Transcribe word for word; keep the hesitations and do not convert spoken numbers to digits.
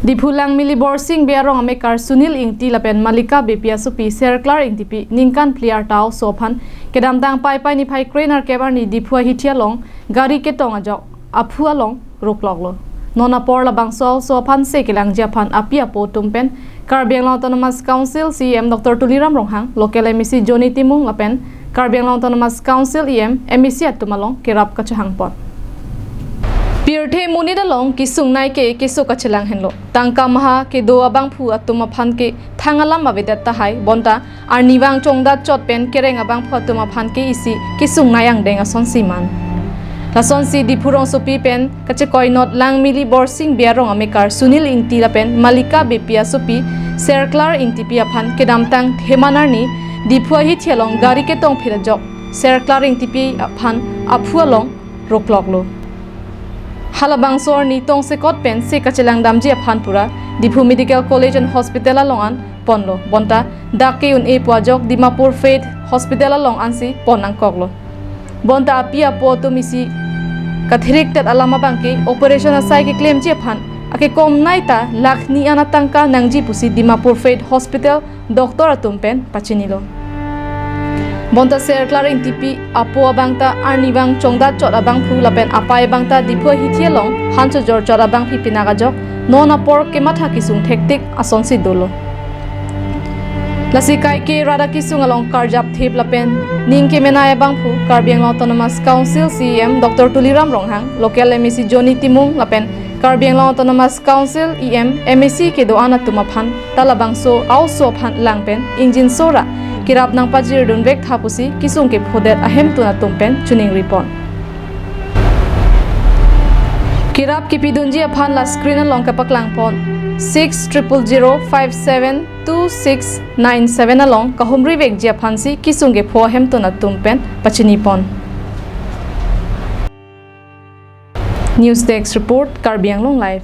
Diphu Langmili Borsing Bey arong amekar Sunil Ingti lapen Malika Beypi asopi Serklar Ingtipi ningkan phli arta oso aphan kedamtang Paipai niphai kre-nerkep arni Diphu ahithi along gari ketong ajok aphu along rokloklo. Non apor labangso oso aphan se kelangji aphan api apo atum pen Karbi Anglong Autonomous Council C E M Doctor Tuliram Ronghang, local M A C Johnny Timung lapen Karbi Anglong Autonomous Council E M, M A C atum along kerap kachehangpon. Pirthe monit along kesungnei ke keso kachelang henlo. Tangka maha kedo abangphu atum aphan ke thang alam avedet tahai, bonta arnivang chongdat chot pen kereng abangphu atum aphan ke isi kesungnei angdeng asonsi man. Lasonsi Diphu rongsopi pen kachekoinot Langmili Borsing Bey arong amekar Sunil Ingti lapen Malika Beypi asopi Serklar Ingtipi aphan kedamtang Theman arni Diphu ahithi along gari ketong phit ajok Serklar Ingtipi aphan aphu along rokloklo. Halabangso arni tongsekot pen se kachelang damji aphan pura Diphu Medical College and Hospital along an ponlo. Bonta dak ke-un-e pu ajok Dimapur Faith Hospital along ansi pon nangkoklo. Bonta api apo atum isi kathirik tet alam abang ke operation asai keklemji aphan akekomnei ta lakh ni an atangka nangji pusi Dimapur Faith Hospital doctor atum pen pachinilo. Bonta Serklar Ingtipi apo abang ta arnivang chongdat chot abangphu lapen apei abang ta Diphu ahithi along han chojor chot abangpi pinak ajok non apor kematha kesung thektik asonsi dolo. Lasi kaike rat akesung along karjap thip lapen ning kemenei abangphu Karbi Anglong Autonomous Council C E M Doctor Tuliram Ronghang, local M A C Johnny Timung lapen Karbi Anglong Autonomous Council E M, M A C kedo-an atum aphan ta labangso aoso aphan lang pen ingjinso ra kerap nangpajirdunvek tha pusi kesung kephodet ahemtun atum pen choningripon. Kerap kepidunji aphan la screen along kapaklangpon, six triple zero five seven two six nine seven along kahumrivekji aphansi kesung kepho ahemtun atum pen pachinipon. News Desk Report, Karbi Anglong Live.